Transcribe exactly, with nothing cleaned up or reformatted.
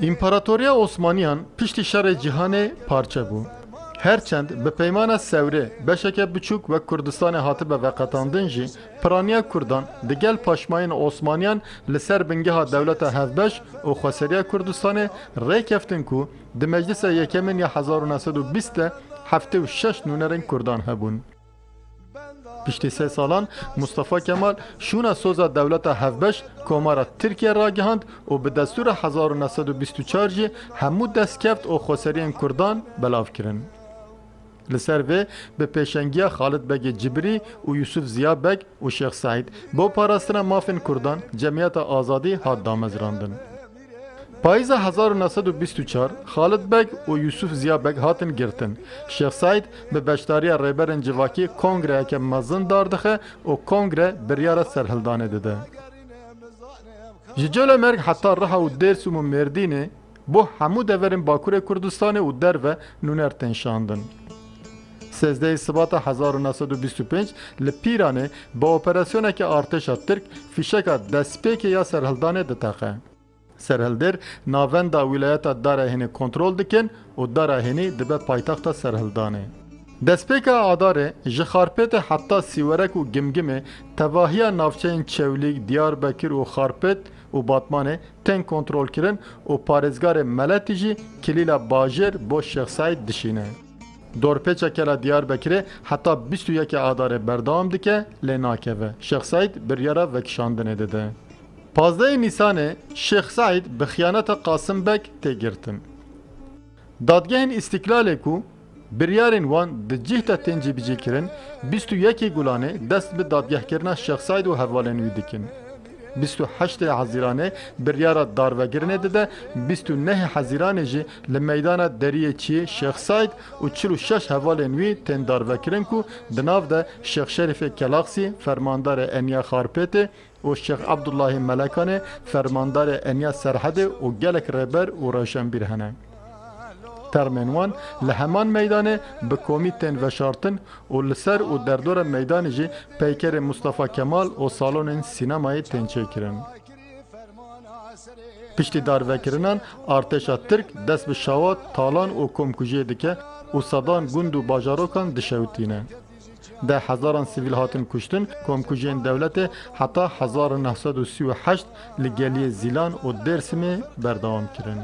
Împaratoriya Osmaniyan piştî Şerê Cîhanê parçe bû. Herçend bi peymana Sewrê beşeke biçûk wek Kurdistanê hatibe veqetandin jî, piraniya Kurdan digel paşmayên Osmaniyan li ser bingeha dewleta hevbeş û xweseriya Kurdistanê rêkeftin ku di Meclisa Yekemîn ya hezar û neh sed û bîst de heftê û şeş nûnerên Kurdan hebûn. Piştî sê salan Mustafa Kemal şûna soza dewleta hevbeş Komara Tirkiye ragihand û bi destûra hezar û neh sed û bîst û çar jî hemû destkeft û xweseriyên Kurdan belav kirin. Li ser vê bi pêşengiya Xalid Begê Cibirî û Yusuf Ziya Beg û Şêx Seîd bo parastina mafên Kurdan Cemiyeta Azadî hat damezrandin. Payîza hezar û neh sed û bîst û çar, Xalid Beg û Yusuf Ziya Beg hatin girtin. Şêx Seîd bi beşdariya rêberên civakî kongreyeke mezin dar dixe û kongre biryara serhildanê dide. Ji Colemêrg heta Riha û Dêrsim û Mêrdînê bo hemû deverên Bakurê Kurdistanê û derve nûner tên şandin. Sêzdehê Sibata hezar û neh sed û bîst û pênc li Pîranê bi operasyoneke artêşa Tirk fîşeka destpêkê ya serhildanê diteqe. Serhildêr navenda wîlayeta Darahênê kontrol dikin û Darahênî dibe paytexta serhildanê. Destpêka Adarê ji Xarpêtê heta Sîwerek û Gimgimê tevahiya navçeyên Çewlîg, Diyarbekir û Xarpêt û Batmanê tên kontrolkirin û parêzgarê Meletî jî kilîla bajêr bo Şêx Seîd dişîne. Dorpêça Kela Diyarbekirê heta bîst û yekê Adarê berdewam dike, lê nakeve. Şêx Seîd biryara vekişandinê dide. Pazdehê Nîsanê Şêx Seîd bi xiyaneta Qasim Beg tê girtin. Dadgehên Îstîklalê ku biryarên wan di cih de tên cîbicîkirin, bîst û yekê Gulanê dest bi dadgehkirina Şêx Seîd û hevalên wî dikin. Bîst û heştê Hezîranê biryara darvekirinê dide, bîst û nehê Hezîranê jî li meydana Deriyê Çiyê Şêx Seîd û çil û şeş hevalên wî tên darvekirin ku di nav de Şêx Şerîfê Kelaxsî, fermandarê Eniya Xarpêtê, û Şêx Ebdullahê Melekanê, fermandarê Eniya Serhedê û gelek rêber û rewşenbîr hene. Termên wan li heman meydanê bi komî tên veşartin û li ser û derdora meydanê jî peykerê Mustafa Kemal û salonên sînemayê tên çêkirin. Piştî darvekirinan artêşa Tirk dest bi şawat, talan û komkujiyê dike û sedan gund û bajarokan dişewitîne. Deh hezaran sivîl hatin kuştin, komkujiyên dewletê heta hezar û neh sed û sî û heşt li geliyê Zîlan û Dêrsimê berdewam kirin.